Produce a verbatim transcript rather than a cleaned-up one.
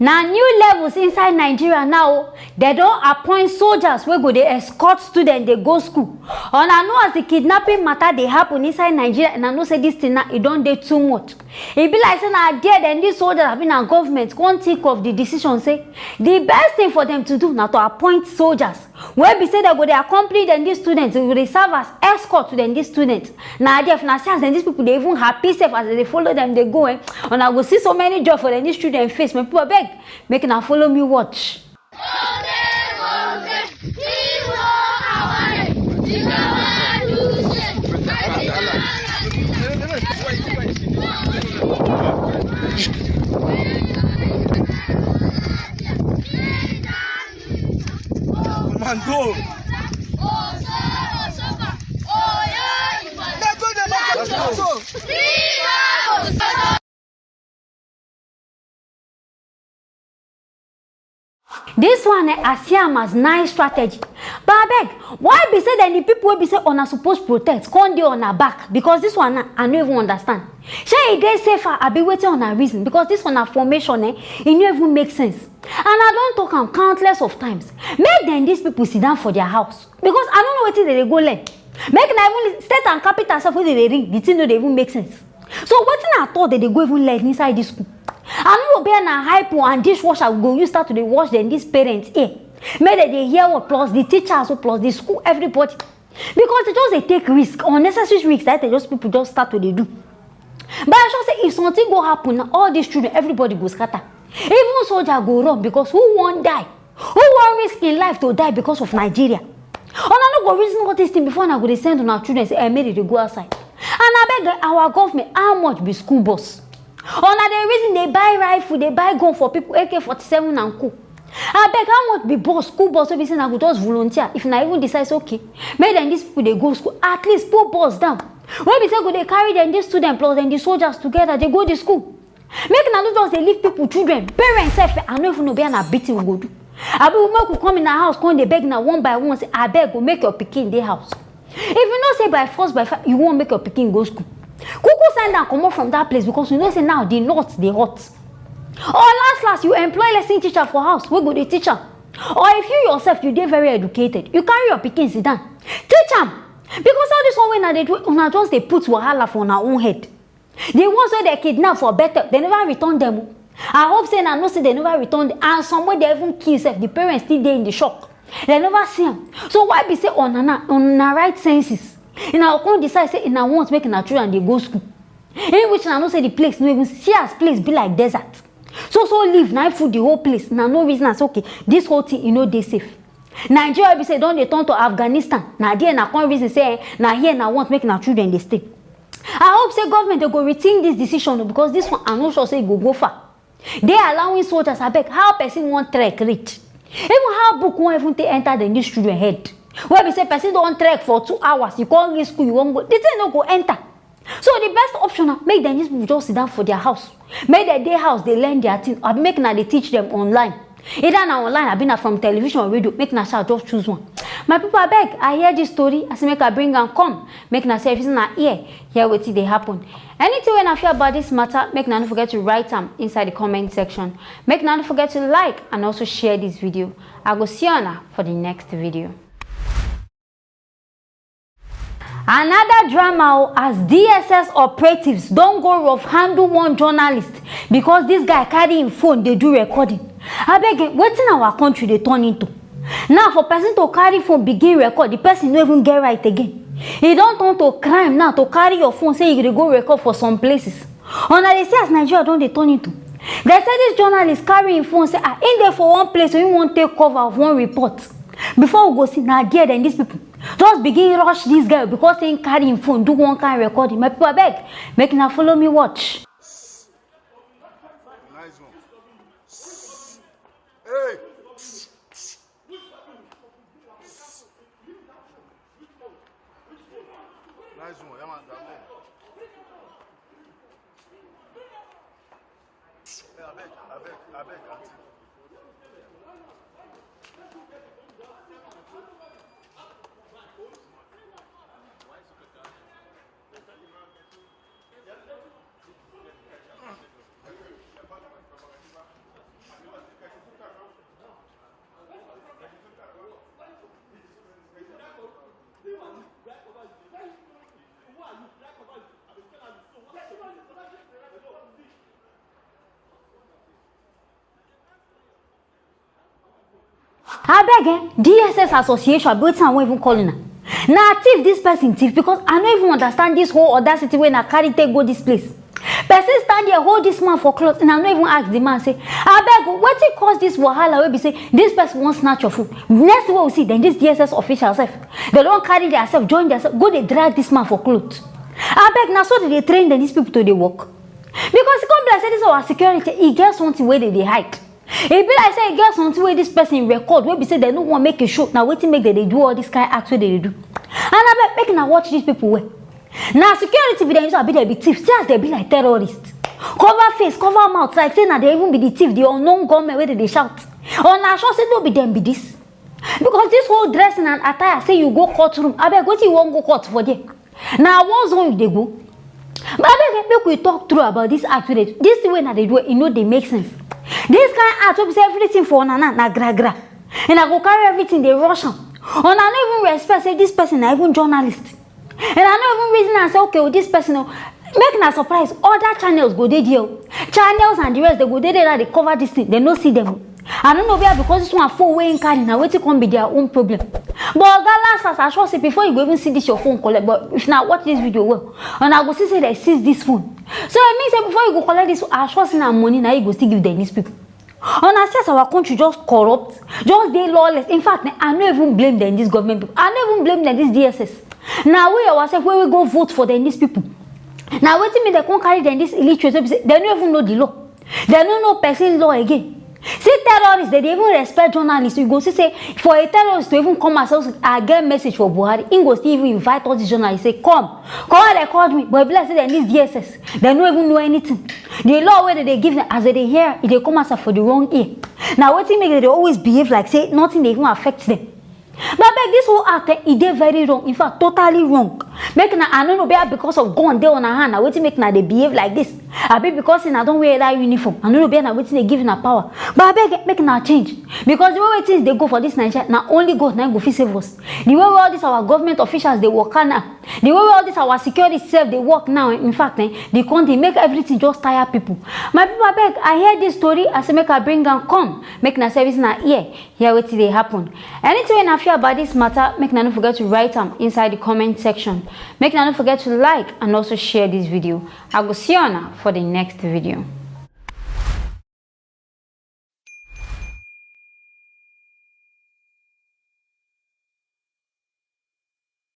Na new levels inside Nigeria now o. Dem don appoint soldiers wey go dey escort students dey go school. Una know as the kidnapping matter dey happen inside Nigeria, una know say this thing now, e don dey too much. E be like say na there dem, these soldiers, abi na government come think of the decision say the best thing for them to do na to appoint soldiers wey be say dem go dey accompany dem, these students, dem go dey serve as escort to dem, these students. Na there una see as dem, these people dey even happy sef as dem dey follow dem dey go, eh. Una go see so many joy for dem, these children face. My people, abeg, make una follow me watch. Commando. Let's go, let's go. This one, eh, I see am as nice strategy. But abeg, why be say then the people wey be say una suppose protect come dey una back? Because this one, eh, I no even understand. Shey e dey safer, abi wetin una reason? Because this one na formation, eh, e no even make sense. And I don talk am countless of times. Make then these people sit down for their house. Because I no know wetin dem dey go learn. Make na even state and capital sef wey dem dey ring, the thing no dey even make sense. So wetin at all dem dey go even learn inside this school? I no know, be na hypo and dishwasher we go use start to dey wash dem, these parents here. Make dem dey hear what, plus the teachers o, plus the school, everybody. Because dem just dey take risk, unnecessary risk that dem just, people just start to dey do. But I sure say if something go happen now, all these children, everybody go scatter. Even soldier go run, because who wan die? Who wan risk im life to die because of Nigeria? Una no go reason all this thing before una go dey send una children say, eh, make dem dey go outside. And abeg, eh, our government, how much be school bus? Una dey reason dey buy rifle, dey buy gun for people, A K forty-seven and co. Abeg, how much be bus, school bus wey be say una go just volunteer? If una even decide say, okay, make dem, these people dey go school, at least put bus down wey be say go dey carry dem, these students plus dem, the soldiers together, dey go the school. Make una no just dey leave people children, parents sef, I no even know be na beating we go do. Abi we make we come in our house, come dey beg na one by one, say, abeg, go make your pikin dey house. If you know say by force, by fire, you wan make your pikin go school, kuku send am comot from that place, because you know say now the north dey hot. Or last last, you employ lesson teacher for house wey go dey teach am. Or if you yourself, you dey very educated, you carry your pikin sit down, teach am. Because all this one wey una dey do, una just dey put wahala for una own head. The ones wey dem kidnap for Bethel, dem never return dem o. I hope say una know say dem never return dem. And some wey dem even kill sef, the parents still dey in the shock. Dem never see am. So why be say una na, una right senses, una go come decide say una want make una children dey go school? In which una know say the place no even, see as place be like desert. So so leaf na full the whole place. Una no reason am say, okay, this whole thing, e no dey safe. Nigeria be say don dey turn to Afghanistan. Na there una come reason say, eh, na here una want make una children dey stay. I hope say government dey go rethink this decision o, because this one, I no sure say e go go far. Dey allowing soldiers, abeg, how person wan trek reach? Even how book wan even take enter dem, these children head? Wey be say person don trek for two hours, you come reach school, you wan go, the thing no go enter. So the best option na make dem, these people just sit down for their house. Make dem dey house dey learn their thing, abi make una dey teach dem online. Either na online, abi na from television or radio, make una sha just choose one. My people, abeg, I hear this story, I say make I bring am come. Make una sef use una ear hear wetin dey happen. Anything wey una feel about this matter, make una no forget to write am inside the comment section. Make una no forget to like and also share this video. I go see una for the next video. Another drama o, as D S S operatives don go rough handle one journalist because this guy carry him phone dey do recording. Abeg, eh, wetin our country dey turn into? Now for person to carry phone begin record, the person no even get right again. E don turn to crime now to carry your phone say you dey go record for some places. Una dey see as Nigeria don dey turn into? Dem say this journalist carry him phone say, ah, him dey for one place wey him wan take cover of one report. Before we go see, na there dem, these people just begin rush this guy because say him carry him phone do one kind recording. My people, abeg, make una follow me watch. Nice one. Hey. Nice one, yeah, man. Hey, abeg, abeg, abeg, auntie. Abeg, eh, D S S association, abi wetin I wan even call una? Na thief this person thief, because I no even understand this whole audacity wey una carry take go this place. Person stand there, hold this man for cloth, and I no even ask the man say, "Abeg o, wetin cause this wahala wey be say this person wan snatch your phone?" Next thing wey we see, then this D S S official sef, dem don carry their self, join their self, go dey drag this man for cloth. Abeg, na so dem dey train dem, these people to dey work? Because e come be like say this our security, e get something wey dem dey hide. E be like say e get something wey this person record wey be say dem no wan make e show. Na wetin make dem dey do all this kind act wey dem dey do. And abeg, make una watch these people well. Na security be dem use, abi dem be thief? See as dem be like terrorists. Cover face, cover mouth, like say na dem even be the thief, the unknown gunmen wey dem dey shout. Una sure say no be dem be this? Because this whole dressing and attire, say you go courtroom, abeg, wetin you wan go court for there? Na war zone you dey go? But abeg, make we talk true about this act wey dey, this thing wey una dey do, e no dey make sense. This kind act wey be say everything for una na, na gra gra. Una go carry everything dey rush am. Una no even respect say this person na even journalist. Una no even reason am say, okay o, this person o, make una surprise, other channels go dey there o. Channels and the rest, dem go dey there, dey cover this thing, dem no see dem o. I no know where, because this one phone wey im carry, na wetin come be their own problem. But oga, last last, I sure say before you go even see this your phone collect, but if una watch this video well, una go see say dem seize this phone. So e mean say before you go collect this, I sure say na money na you go still give dem, these people. Una see as our country just corrupt, just dey lawless. In fact, eh, I no even blame dem, this government people. I no even blame dem, this D S S. Na we ourselves wey we go vote for dem, these people. Na wetin make dem come carry dem, this illiterate wey be say dem no even know the law. Dem no know person law again. See terrorists, dem dey even respect journalists. You go see say for a terrorist to even come as, "I get message for Buhari," im go still even invite all these journalists, say, "Come, come and record me." But e be like say dem, this D S S, dem no even know anything. The law wey dem dey give dem, as dem dey hear, e dey come as for the wrong ear. Na wetin make dem dey always behave like say nothing dey even affect dem. But abeg, this whole act, eh, e dey very wrong. In fact, totally wrong. Make una, I no know, be because of gun dey una hand, na wetin make una dey behave like this? Abi because una don wear that uniform? I no know, be na wetin dey give una power. But abeg, eh, make una change, because the way wey things dey go for this Naija, na only God na im go fit save us. The way wey all these our government officials dey waka now, the way wey all this our security sef dey work now, eh, in fact, eh, the country, make everything just tire people. My people, abeg, I hear this story, I say make I bring am come, make una service na ear, hear wetin dey happen. Anything wey una feel about this matter, make una no forget to write am inside the comment section. Make una no forget to like and also share this video. I go see una for the next video.